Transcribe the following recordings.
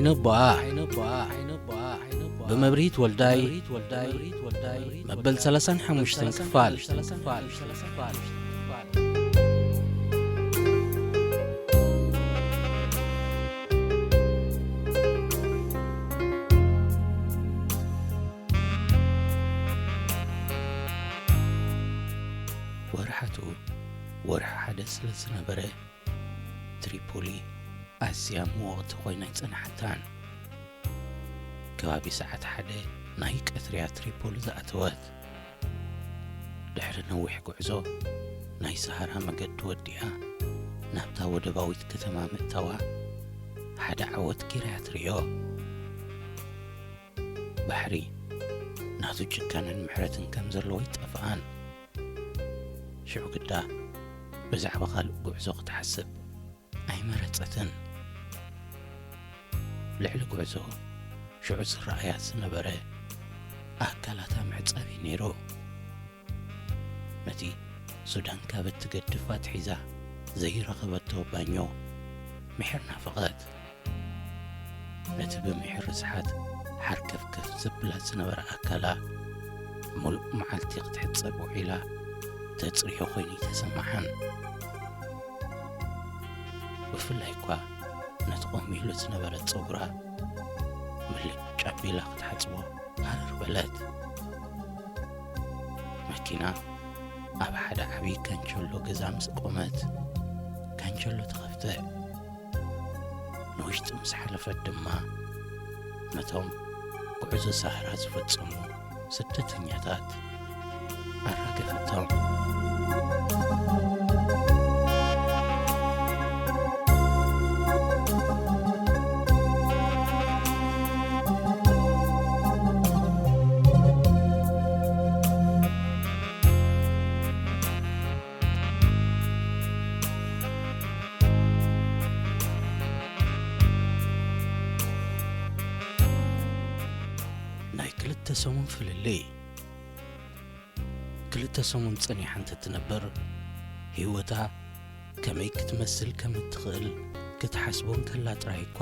ነቦኣ ብመብርሂት ወልዳይ መበል ሰላሳን ሓሙሽተን ክፋል። ወርሓቱ ወርሒ ሓደ ስለ ዝነበረ፣ ትሪፖሊ ኣዝያ ምውቕቲ ኮይና ኣይጸንሓታን። ከባቢ ሰዓት ሓደ ናይ ቀትሪያ ትሪፖሊ ዝኣተወት። ድሕሪ ነዊሕ ጉዕዞ ናይ ሰሃራ መገዲ ወዲኣ ናብታ ወደባዊት ከተማ ምእታዋ ሓደ ዓወት ጌራ እያ ትርእዮ። ባሕሪ ናቱ ጭካነን ምሕረትን ከም ዘለዎ ኣይጠፍኣን። ሽዑ ግዳ ብዛዕባ ካልእ ጉዕዞ ክትሓስብ ኣይመረጸትን። ልዕሊ ጉዕዞ ሽዑ ዝረኣያ ዝነበረ ኣካላታ መሕጸቢ ነይሩ። ነቲ ሱዳን ካብ እትገድፍ ኣትሒዛ ዘይረኸበቶ ባኞ ምሒር ናፈቐት። ነቲ ብምሒር ርስሓት ሓርከፍከፍ ዘብላ ዝነበረ ኣካላ ምሉእ መዓልቲ ክትሕጸብ ውዒላ ተጽርዮ ኮይኑ ኣይተሰምዓን። ብፍላይ እኳ ነቲ ቆሚሉ ዝነበረ ጸጉራ ምልጭ ኣቢላ ክትሓጽቦ ሃረር በለት። መኪና ኣብ ሓደ ዓቢ ካንቸሎ ገዛ ምስ ቆመት፣ ካንቸሎ ተኸፍተ። ንውሽጢ ምስ ሓለፈት ድማ ነቶም ጉዕዞ ሳህራ ዝፈጸሙ ስደተኛታት ኣራገፈቶም። ናይ ክልተ ሰሙን ፍልልይ። ክልተ ሰሙን ጸኒሓ እንተትነብር፣ ህይወታ ከመይ ክትመስል ከም እትኽእል ክትሓስቦ እንከላ ጥራይ እኳ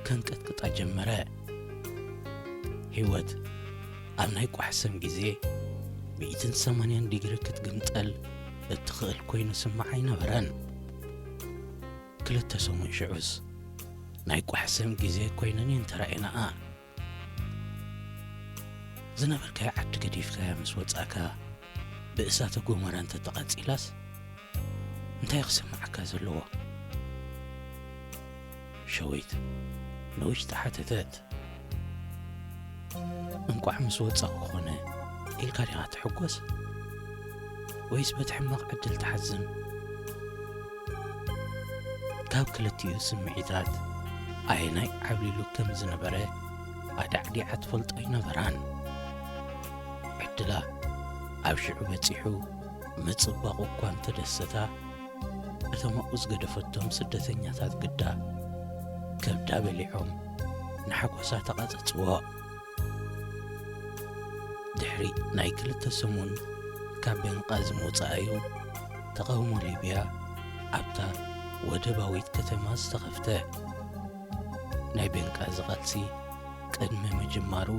ከንቀጥቅጣ ጀመረ። ህይወት ኣብ ናይ ቋሕሰም ግዜ ሚእትን ሰማንያን ዲግሪ ክትግምጠል እትኽእል ኮይኑ ስምዓ ኣይነበረን። ክልተ ሰሙን ሽዑስ ናይ ቋሕሰም ግዜ ኮይነን እየን ተራእየናኣ። ዝነበርካዮ ዓዲ ገዲፍካያ ምስ ወጻእካ ብእሳተ ጎመራ እንተተቓጺላስ እንታይ ክስምዓካ ዘለዎ? ሸዊት ንውሽጢ ሓተተት። እንቋዕ ምስ ወጻኹ ኾነ ኢልካ ዲኻ ትሕጎስ? ወይስ በቲ ሕማቕ ዕድል ትሓዝን? ካብ ክልቲኡ ስምዒታት ኣየናይ ዓብሊሉ ከም ዝነበረ ኣዳዕዲዓ ትፈልጦ ኣይነበራን። ዕድላ ኣብ ሽዑ በጺሑ ምጽባቑ እኳ እንተደሰታ፣ እቶም ኣብኡ ዝገደፈቶም ስደተኛታት ግዳ ከብዳ በሊዖም ንሓጎሳ ተቓጸጽዎ። ድሕሪ ናይ ክልተ ሰሙን ካብ ቤንቃዚ ምውጻኣ'ዩ ተቓውሞ ሊብያ ኣብታ ወደባዊት ከተማ ዝተኸፍተ። ናይ ቤንቃዚ ቃልሲ ቅድሚ ምጅማሩ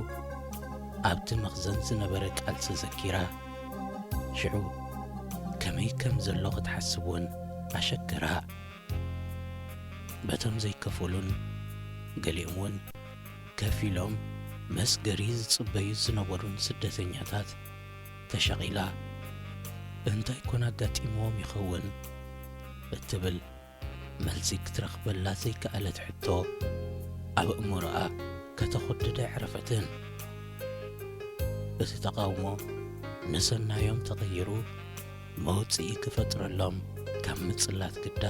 ኣብቲ መኽዘን ዝነበረ ቃልሲ ዘኪራ፣ ሽዑ ከመይ ከም ዘሎ ክትሓስብ እውን ኣሸገራ። በቶም ዘይከፈሉን ገሊኦም እውን ከፊሎም መስገሪ ዝጽበዩ ዝነበሩን ስደተኛታት ተሸቒላ፣ እንታይ ኮን ኣጋጢምዎም ይኸውን እትብል መልሲ ክትረኽበላ ዘይከኣለት ሕቶ ኣብ ኣእምሮኣ ከተኹድድ ኣይዕረፈትን። እቲ ተቓውሞ ንሰናዮም ተቐይሩ መውጽኢ ክፈጥረሎም ካብ ምጽላት ግዳ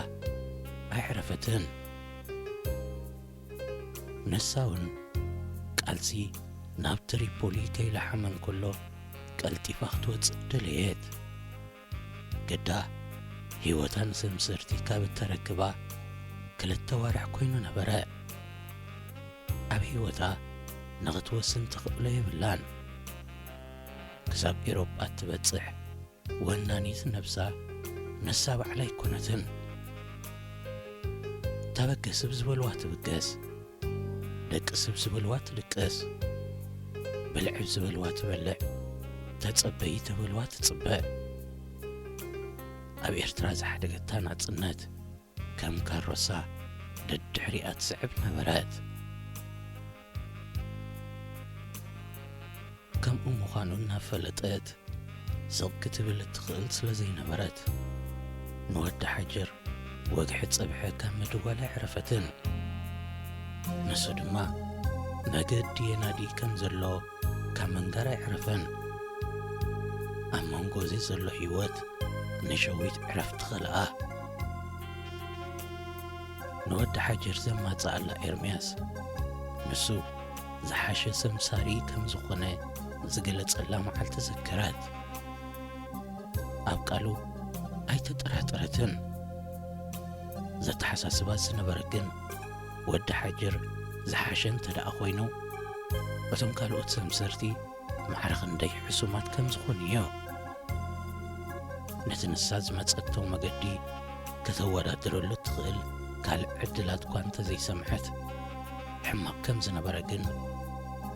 ኣይዕረፈትን። ንሳ እውን ቃልሲ ናብ ትሪፖሊ ከይለሓመ እንከሎ ቀልጢፋ ክትወጽእ ደለየት። ግዳ ህይወታ ንሰምሰርቲ ካብ እተረክባ ክልተ ዋርሕ ኮይኑ ነበረ። ኣብ ህይወታ ንኽትወስን ትኽእሎ የብላን። ክሳብ ኤሮጳ እትበጽሕ ወናኒት ነብሳ ንሳ ባዕላ ኣይኮነትን። ተበገስ ብዝበልዋ ትብገስ። ደቅስ ኣብ ዝበልዋ ትድቅስ፣ ብልዒ ኣብ ዝበልዋ ትበልዕ፣ ተጸበዪ ተበልዋ ትጽበ። ኣብ ኤርትራ ዝሓደገታ ናጽነት ከም ካሮሳ ደድሕሪኣ ትስዕብ ነበረት። ከምኡ ምዃኑ እናፈለጠት ስቕ ክትብል እትኽእል ስለ ዘይነበረት፣ ንወዲ ሓጅር ወግሒ ጸብሐ ካብ ምድዋል ኣይዕረፈትን። ንሱ ድማ መገዲ የናዲ ከም ዘሎ ካብ ምንጋር ኣይዕረፈን። ኣብ መንጎ እዚ ዘሎ ህይወት ንሸዊት ዕረፍቲ ከልኣ። ንወዲ ሓጅር ዘማጽኣላ ኤርምያስ፣ ንሱ ዝሓሸ ሰምሳሪ ከም ዝኾነ ዝገለጸላ መዓልቲ ዘከረት። ኣብ ቃሉ ኣይተጠራጠረትን። ዘተሓሳስባ ዝነበረ ግን፣ ወዲ ሓጅር ዝሓሸ እንተ ደኣ ኮይኑ፣ እቶም ካልኦት ሰምሰርቲ ማዕረ ክንደይ ሕሱማት ከም ዝኾኑ እዩ። ነቲ ንሳ ዝመጸቶ መገዲ ከተወዳድረሉ እትኽእል ካልእ ዕድላት እኳ እንተ ዘይሰምዐት፣ ሕማቕ ከም ዝነበረ ግን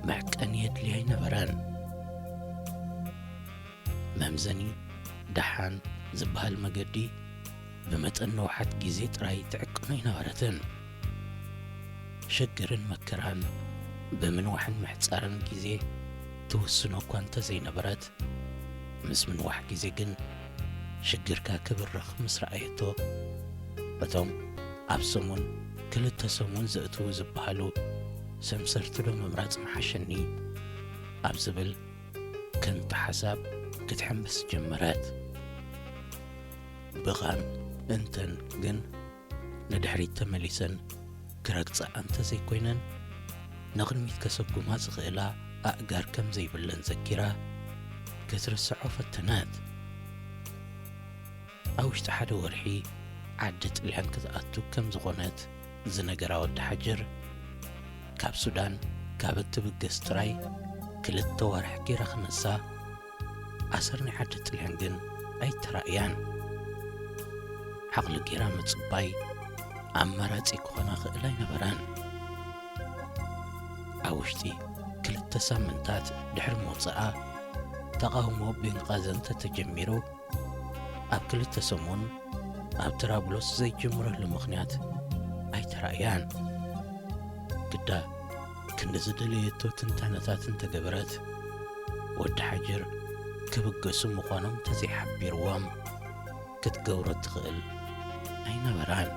መዕቀኒ የድልያ ኣይነበረን። መምዘኒ ደሓን ዝበሃል መገዲ ብመጠን ንውሓት ግዜ ጥራይ ትዕቅኖ ኣይነበረትን። ሽግርን መከራን ብምንዋሕን ምሕጻርን ግዜ ትውስኖ እኳ እንተ ዘይነበረት፣ ምስ ምንዋሕ ግዜ ግን ሽግርካ ክብርኽ ምስ ረኣየቶ፣ እቶም ኣብ ሰሙን ክልተ ሰሙን ዘእትዉ ዝበሃሉ ሰምሰርቲ ዶ ምምራጽ ምሓሸኒ ኣብ ዝብል ከንቱ ሓሳብ ክትሕምብስ ጀመረት። ብኻን እንተን ግን ንድሕሪት ተመሊሰን ክረግጻ እንተ ዘይኮይነን፣ ንቕድሚት ከሰጉማ ዝኽእላ ኣእጋር ከም ዘይብለን ዘኪራ ክትርስዖ ፈተነት። ኣብ ውሽጢ ሓደ ወርሒ ዓዲ ጥልያን ክትኣቱ ከም ዝኾነት ዝነገራ ወዲ ሓጅር፣ ካብ ሱዳን ካብ እትብገስ ጥራይ ክልተ ዋርሕ ጌራ ክነሳ፣ ኣሰር ናይ ዓዲ ጥልያን ግን ኣይተራእያን። ዓቕሊ ጌራ ምጽባይ ኣማራጺ ክኾና ክእል ኣይነበረን። ኣብ ውሽጢ ክልተ ሳምንታት ድሕሪ ምውጽኣ፣ ተቓውሞ ብንቓዘ እንተ ተጀሚሩ፣ ኣብ ክልተ ሰሙን ኣብ ትራብሎስ ዘይጅምረሉ ምኽንያት ኣይተራእያን። ግዳ ክንዲ ዝደለየቶ ትንታነታት እንተገበረት፣ ወዲ ሓጅር ክብገሱ ምዃኖም እንተዘይሓቢርዎም፣ ክትገብሮ ትኽእል ኣይነበራን።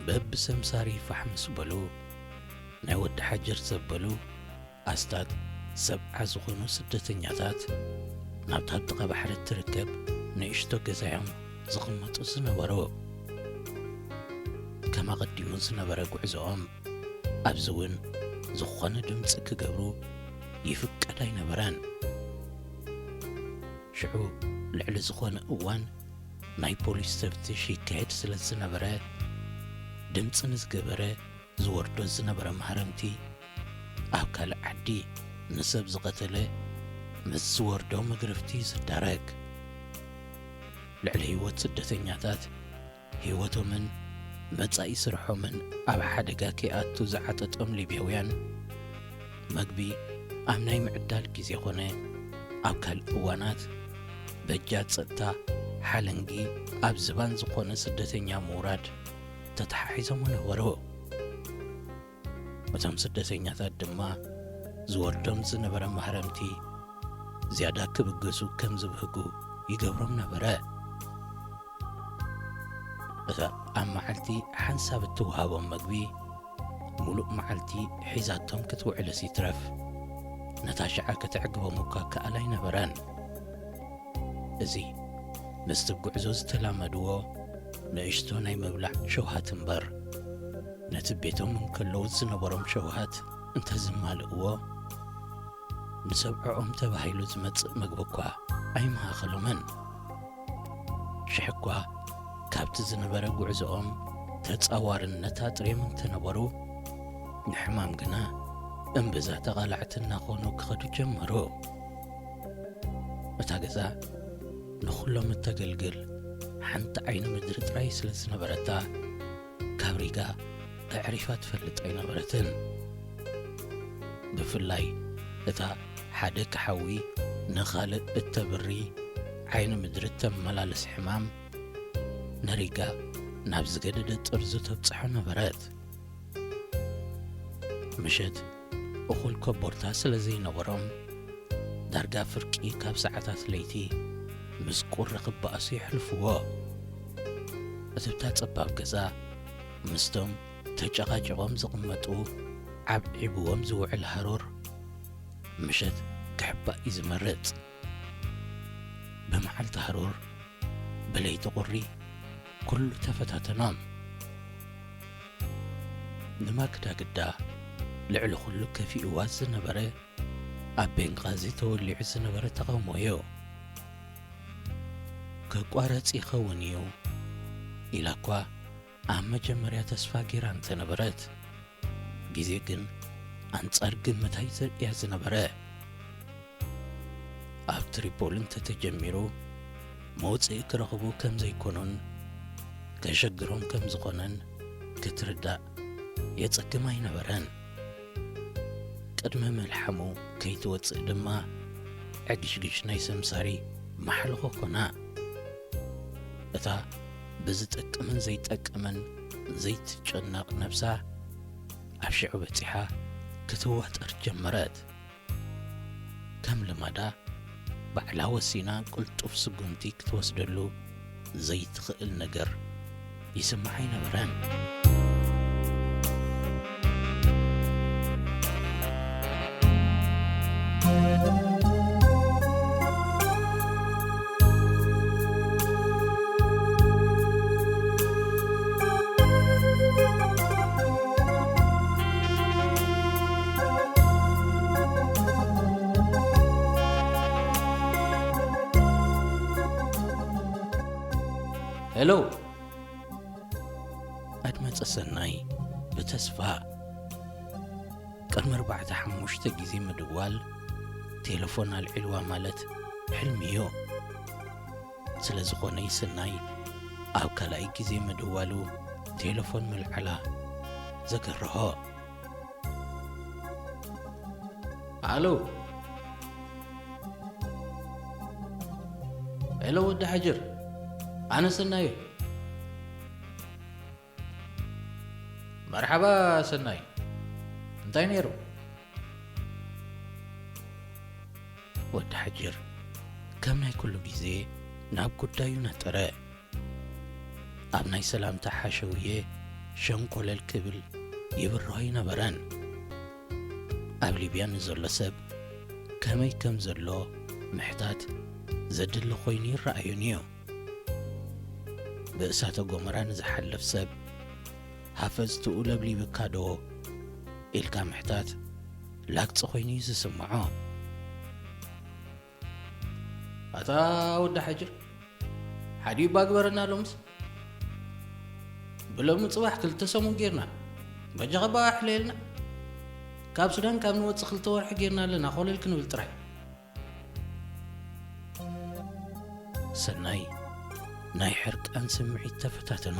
በብሰምሳሪ ፋሕ ምስ በሉ፣ ናይ ወዲ ሓጀር ዘበሉ ኣስታት ሰብዓ ዝኾኑ ስደተኛታት ናብታ ኣብ ጥቓ ባሕሪ እትርከብ ንእሽቶ ገዛ'ዮም ዝቕመጡ ዝነበሩ። ከም ኣቐዲሙ ዝነበረ ጉዕዞኦም ኣብዚ እውን ዝኾነ ድምጺ ክገብሩ ይፍቀድ ኣይነበረን። ሽዑ ልዕሊ ዝኾነ እዋን ናይ ፖሊስ ተፍትሽ ይካየድ ስለ ዝነበረ፣ ድምጺ ንዝገበረ ዝወርዶ ዝነበረ ማህረምቲ ኣብ ካልእ ዓዲ ንሰብ ዝቐተለ ምስ ዝወርዶ መግረፍቲ ዝዳረግ። ልዕሊ ህይወት ስደተኛታት፣ ህይወቶምን መጻኢ ስርሖምን ኣብ ሓደጋ ከይኣቱ ዝዓጠጦም ሊብያውያን፣ መግቢ ኣብ ናይ ምዕዳል ግዜ ኾነ ኣብ ካልእ እዋናት በጃ ጸጥታ ሓለንጊ ኣብ ዝባን ዝኾነ ስደተኛ ምውራድ ተተሓሒዞም ነበሩ። እቶም ስደተኛታት ድማ ዝወርዶም ዝነበረ ማህረምቲ ዝያዳ ክብገሱ ከም ዝብህጉ ይገብሮም ነበረ። እታ ኣብ መዓልቲ ሓንሳብ እትወሃቦም መግቢ፣ ሙሉእ መዓልቲ ሒዛቶም ክትውዕልስ ይትረፍ፣ ነታ ሽዓ ከተዕግቦም እኳ ከኣል ኣይነበረን። እዚ ምስቲ ጉዕዞ ዝተላመድዎ ንእሽቶ ናይ ምብላዕ ሸውሃት እምበር፣ ነቲ ቤቶም እንከለዉ ዝነበሮም ሸውሃት እንተዝማልእዎ፣ ንሰብዕኦም ተባሂሉ ዝመጽእ መግቢ እኳ ኣይመሃኸሎምን። ሽሕ እኳ ካብቲ ዝነበረ ጉዕዞኦም ተጻዋርነት ኣጥርዮም እንተነበሩ፣ ንሕማም ግና እምብዛ ተቓላዕቲ እናኾኑ ክኸዱ ጀመሩ። እታ ገዛ ንኹሎም እተገልግል ሓንቲ ዓይኒ ምድሪ ጥራይ ስለ ዝነበረታ፣ ካብ ሪጋ ኣዕሪፋ ትፈልጥ ኣይነበረትን። ብፍላይ እታ ሓደ ክሓዊ ንኻልእ እተብሪ ዓይኒ ምድሪ እተመላልስ ሕማም፣ ንሪጋ ናብ ዝገደደ ጥርዙ ተብጽሖ ነበረት። ምሸት እኹል ኮቦርታ ስለ ዘይነበሮም፣ ዳርጋ ፍርቂ ካብ ሰዓታት ለይቲ ምስ ቁሪ ክበኣሱ የሕልፍዎ። እትብታ ጸባብ ገዛ ምስቶም ተጨቓጪቖም ዝቕመጡ ዓብዒብዎም ዝውዕል ሃሩር ምሸት ክሕባእ እዩ ዝመርጽ። ብመዓልቲ ሃሩር፣ ብለይቲ ቁሪ፣ ኩሉ ተፈታተኖም። ንማክዳ ግዳ ልዕሊ ኩሉ ከፊእዋ ዝነበረ ኣብ ቤንቃዚ ተወሊዑ ዝነበረ ተቓውሞ እዩ። ክቋረጽ ይኸውን እዩ ኢላ እኳ ኣብ መጀመርያ ተስፋ ገይራ እንተነበረት፣ ግዜ ግን ኣንጻር ግምታ እዩ ዘርእያ ዝነበረ። ኣብ ትሪፖሊ እንተተጀሚሩ፣ መውጽኢ ክረኽቡ ከም ዘይኮኑን ከሸግሮም ከም ዝኾነን ክትርዳእ የጸግም ኣይነበረን። ቅድሚ መልሓሙ ከይትወጽእ ድማ፣ ዕግሽግሽ ናይ ሰምሳሪ ማሕለኾ ኮና። እታ ብዝጠቅምን ዘይጠቅምን ዘይትጨነቕ ነብሳ፣ ኣብ ሽዑ በጺሓ ክትዋጠር ጀመረት። ከም ልማዳ፣ ባዕላ ወሲና ቅልጡፍ ስጉምቲ ክትወስደሉ ዘይትኽእል ነገር ይስምዓ ኣይነበረን። ሄሎ፣ ኣድመጸ ሰናይ ብተስፋ። ቅድሚ ኣርባዕተ ሓሙሽተ ግዜ ምድዋል፣ ቴለፎን ኣልዒልዋ ማለት ሕልሚ እዩ። ስለ ዝኾነ ይስናይ ኣብ ካልኣይ ግዜ ምድዋሉ ቴለፎን ምልዓላ ዘገርሆ። ኣሎ። ሄሎ ወዲ ሓጅር፣ ኣነ ሰናይ እየ። መርሓባ ሰናይ፣ እንታይ ነይሩ? ወዲ ሓጅር ከም ናይ ኩሉ ግዜ ናብ ጉዳዩ ነጠረ። ኣብ ናይ ሰላምታ ሓሸውየ ሸንኮለል ክብል ይብርሆ ኣይነበረን። ኣብ ሊብያ ንዘሎ ሰብ ከመይ ከም ዘሎ ምሕታት ዘድሊ ኮይኑ ይረኣዩን እዩ። ብእሳተ ጎመራ ንዝሓልፍ ሰብ፣ ሃፈዝትኡ ለብሊብካ ዶ ኢልካ ምሕታት ላግጺ ኮይኑ እዩ ዝስምዖ። ኣታ ወዲ ሓጅር፣ ሓዲኡ እባ ግበረና ሎምስ። ብሎሚ ጽባሕ ክልተ ሰሙን ጌርና። በጃኻ እባ ኣሕለየልና። ካብ ሱዳን ካብ ንወጽእ ክልተ ወርሒ ጌርና ኣለና፣ ኮለል ክንብል ጥራይ። ሰናይ ናይ ሕርቃን ስምዒት ተፈታተኖ።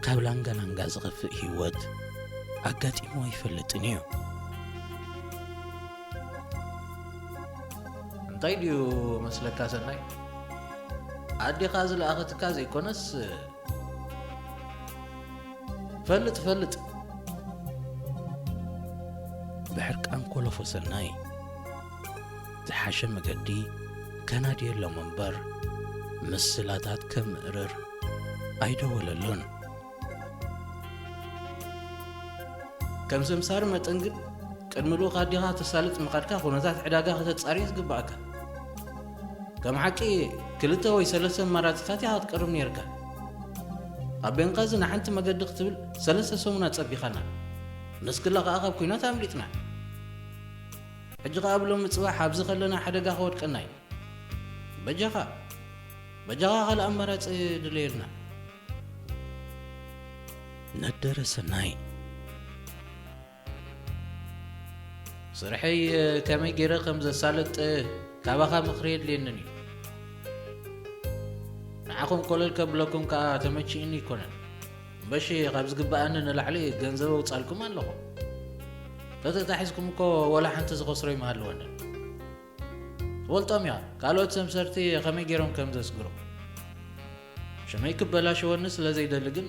ካብ ላንጋ ላንጋ ዝኸፍእ ህይወት ኣጋጢሙ ኣይፈልጥን እዩ። እንታይ ድዩ መስለካ ሰናይ? ኣዴኻ ዝለኣኸትካ ዘይኮነስ፣ ፈልጥ፣ ፈልጥ። ብሕርቃን ኮለፎ ሰናይ ዝሓሸ መገዲ ከናድየሎም እምበር፣ ምስላታት ከምእርር ኣይደወለሉን። ከም ሰምሳሪ መጠን ግን፣ ቅድሚ ልኡኽ ኣዴኻ ተሳልጥ ምኻድካ፣ ኩነታት ዕዳጋ ከተጻሪ እዩ ዝግባኣካ። ከም ሓቂ፣ ክልተ ወይ ሰለስተ ኣማራጺታት ኢኻ ክትቀርብ ነይርካ። ኣብ ቤንቃዚ ንሓንቲ መገዲ ክትብል ሰለስተ ሰሙን ኣጸቢኻና። ንስክላ ከኣ ካብ ኲናት ኣምሊጥና። ሕጂ ኸኣ ብሎም ምጽባሕ ኣብዚ ኸለና ሓደጋ ክወድቀና እዩ። በጃኻ፣ በጃኻ ካልእ ኣማራጺ ድለየልና። ነደረ ሰናይ። ስርሐይ ከመይ ገይረ ከም ዘሳልጥ ካባኻ ምኽሪ የድልየንን እዩ። ንዓኹም ኮለል ከብለኩም ከኣ ተመቺእኒ ኣይኮነን። እምበሺ ካብ ዝግብኣኒ ንላዕሊ ገንዘብ ኣውጻልኩም ኣለኹ። ተተታሒዝኩም እኮ ወላ ሓንቲ ዝኸስሮ ኣይምሃለወንን። ትፈልጦም እያ ካልኦት ሰምሰርቲ ከመይ ገይሮም ከም ዘስግሩ። ሽመይ ክበላሸወኒ ስለ ዘይደሊ ግን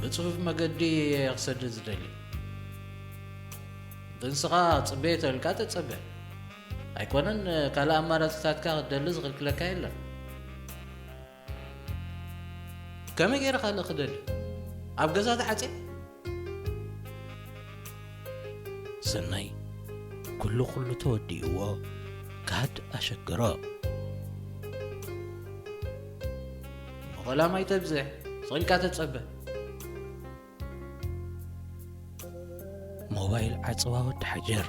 ብጽፉፍ መገዲ እየ ክሰድድ ዝደሊ። ንስኻ ጽበየ ተልካ ተጸበ። ኣይኮነን ካልእ ኣማራጺታትካ ክትደሊ ዝኽልክለካ የለን። ከመይ ገይረ ካልእ ክደሊ? ኣብ ገዛ ተዓጽየ? ሰናይ ኩሉ ኩሉ ተወዲእዎ ካድ ኣሸገሮ። መቐላም ኣይተብዝሕ፣ ስቕ ኢልካ ተጸበ። ሞባይል ዓጽዋ ወዲ ሓጀር።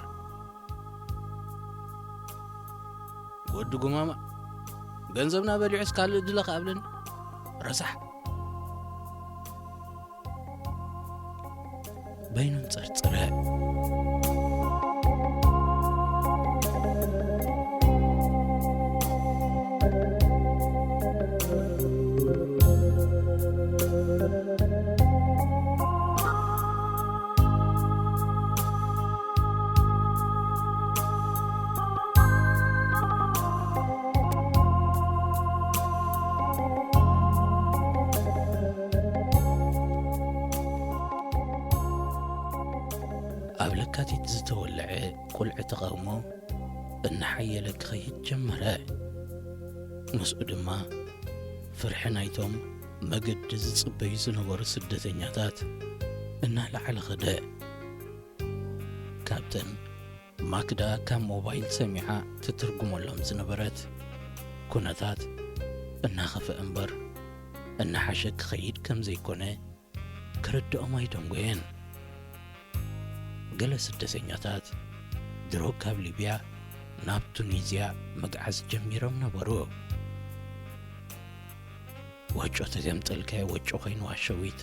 ወዲ ጉማማ፣ ገንዘብና በሊዑስ ካልእ ድለ ክኣብለኒ? ረሳሕ። በይኑ ጸርጸረ። ኣብ ለካቲት ዝተወልዐ ቁልዒ ተቓውሞ እናሓየለ ክኸይድ ጀመረ። ምስኡ ድማ ፍርሒ ናይቶም መገዲ ዝጽበዩ ዝነበሩ ስደተኛታት እናለዓለ ኸደ። ካብተን ማክዳ ካብ ሞባይል ሰሚዓ ትትርጉመሎም ዝነበረት ኩነታት እናኸፍአ እምበር እናሓሸ ክኸይድ ከም ዘይኮነ ክርድኦም ኣይደንጎየን። ገለ ስደተኛታት ድሮ ካብ ሊብያ ናብ ቱኒዝያ ምግዓዝ ጀሚሮም ነበሩ። ወጮ ተገምጠልካዮ ወጮ ኮይንዋ ሸዊት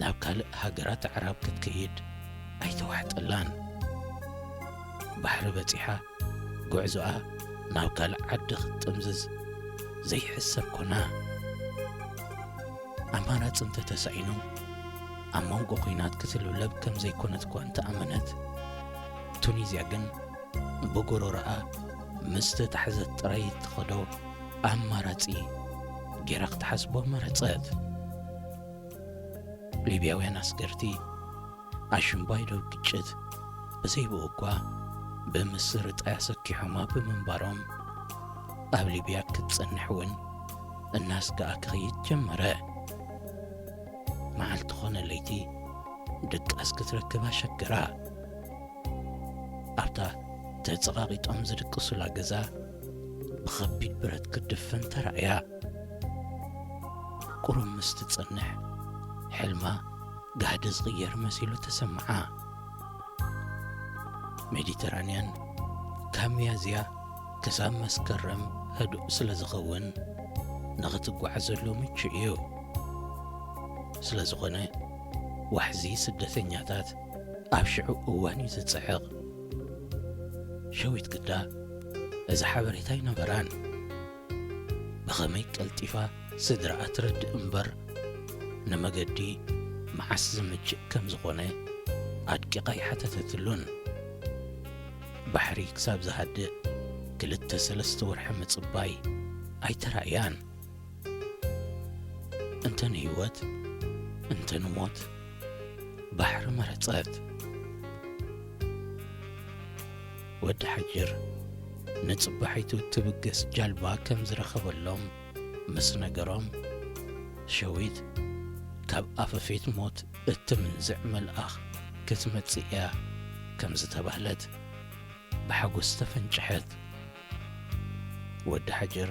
ናብ ካልእ ሃገራት ኣዕራብ ክትከይድ ኣይተዋሕጠላን። ባሕሪ በጺሓ ጉዕዞኣ ናብ ካልእ ዓዲ ክትጥምዝዝ ዘይሕሰብ ኮና። ኣማራጺ እንተተሳኢኑ ኣብ መንጎ ኲናት ክትልብለብ ከም ዘይኮነት እኳ እንተኣመነት፣ ቱኒዝያ ግን ብጎሮሮኣ ምስ ተታሕዘት ጥራይ እትኸዶ ኣማራጺ ጌራ ክትሓስቦ መረጸት። ሊብያውያን ኣስገርቲ ኣሽምባይ ዶ ግጭት ብዘይብኡ እኳ ብምስርጣይ ኣሰኪሖማ ብምንባሮም፣ ኣብ ሊብያ ክትጸንሕ እውን እናስግኣ ክኸይድ ጀመረ። መዓልቲ ኾነ ለይቲ ድቃስ ክትረክብ ኣሸገራ። ኣብታ ተጸቓቒጦም ዝድቅሱላ ገዛ ብኸቢድ ብረት ክትድፈን ተራእያ። ቁሩብ ምስ ትጸንሕ፣ ሕልማ ጋህዲ ዝቕየር መሲሉ ተሰምዓ። ሜዲተራንያን ካብ ሚያዝያ ክሳብ መስከረም ህዱእ ስለ ዝኸውን፣ ንኽትጓዓዘሉ ምቹእ እዩ። ስለ ዝኾነ፣ ዋሕዚ ስደተኛታት ኣብ ሽዑ እዋን እዩ ዝጽዕቕ። ሸዊት ግዳ እዚ ሓበሬታ ኣይነበራን። ብኸመይ ቀልጢፋ ስድራኣ ትረድእ እምበር፣ ንመገዲ መዓስ ዝምችእ ከም ዝኾነ ኣድቂቓ ኣይሓተተትሉን። ባሕሪ ክሳብ ዝሃድእ ክልተ ሰለስተ ወርሒ ምጽባይ ኣይተራእያን። እንተ ንህይወት እንተ ንሞት ባሕሪ መረጸት። ወዲ ሓጅር ንጽባሒቱ እትብገስ ጃልባ ከም ዝረኸበሎም ምስ ነገሮም፣ ሸዊት ካብ ኣፈፌት ሞት እትምንዝዕ መልኣኽ ክትመጽእ እያ ከም ዝተባህለት ብሓጎስ ተፈንጨሐት። ወዲ ሓጅር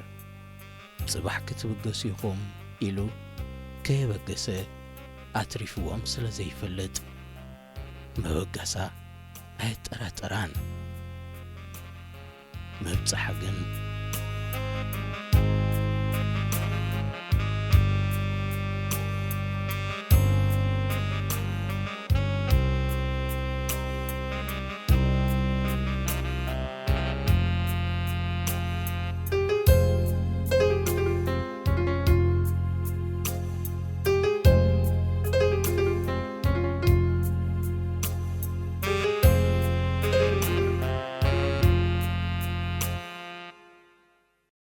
ጽባሕ ክትብገሱ ኢኹም ኢሉ ከየበገሰ ኣትሪፍዎም ስለ ዘይፈልጥ፣ መበገሳ ኣየጠራጠራን። ምብጻሕ ግን